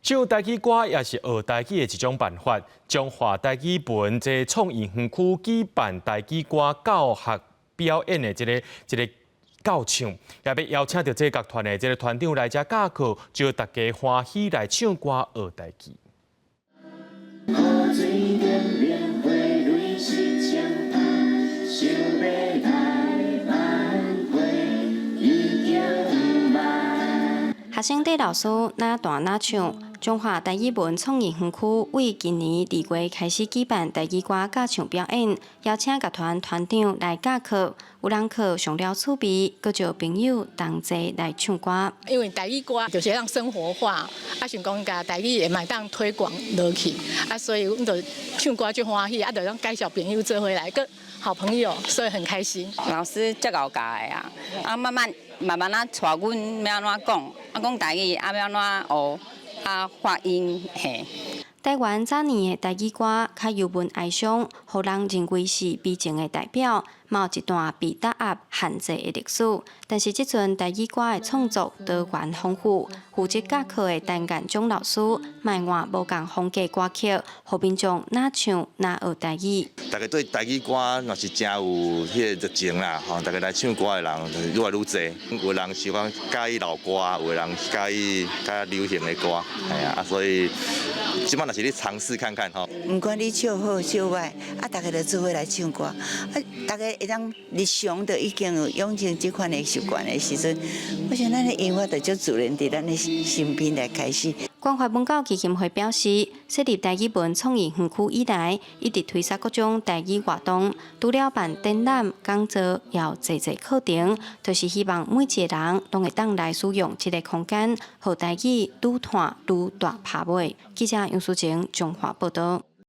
唱台語歌也是學台語的一種辦法。彰化台語文這創意園區舉辦台語歌教學表演的這個教唱，也欲邀請著這樂團的這個團長來遮教課，招大家歡喜來唱歌學台語。雨水頂面花蕊是槍拍，想欲來挽回已經慢。學生綴老師若彈若唱，彰化台語文創意園區為今年2月開始舉辦台語歌教唱表演，邀請樂團團長來教課。有人課上了趣味，閣招朋友同齊來唱歌。因為台語歌就是讓生活化，啊想講共台語會嘛當推廣落去，啊所以阮就唱歌就歡喜，啊就當介紹朋友做伙來，閣好朋友，所以很開心。老師足𠢕教的啊，啊慢慢慢慢仔帶阮欲按怎講，啊講台語啊欲按怎學，啊發音嘿。台灣早年的台語歌較幽悶哀傷，予人認為是悲情的代表，嘛有一段被打壓限制的歷史。但是這陣台語歌的創作多元豐富，負責教課的陳建忠老師，嘛會換無仝風格歌曲，予民眾若唱若學台語。大家對台語歌若是誠有彼個熱情啦，吼！大家來唱歌的人愈來愈濟，有的人喜歡佮意老歌，有的人佮意較流行的歌，嘿啊，所以這擺若是咧嘗試看看吼。毋管你唱好唱䆀，啊，大家就做伙來唱歌，啊，大家會當日常就已經有養成這款的習慣的時陣，我想咱的音樂就足自然佇咱的身邊來開始。關懷文教基金會表示，設立台語文創意園區以來，一直推捒各種台語活動，除了辦展覽、講座，也有濟濟課程，就是希望每一個人攏會當來使用這個空間，予台語愈傳愈大拍尾。記者楊淑晴彰化報導。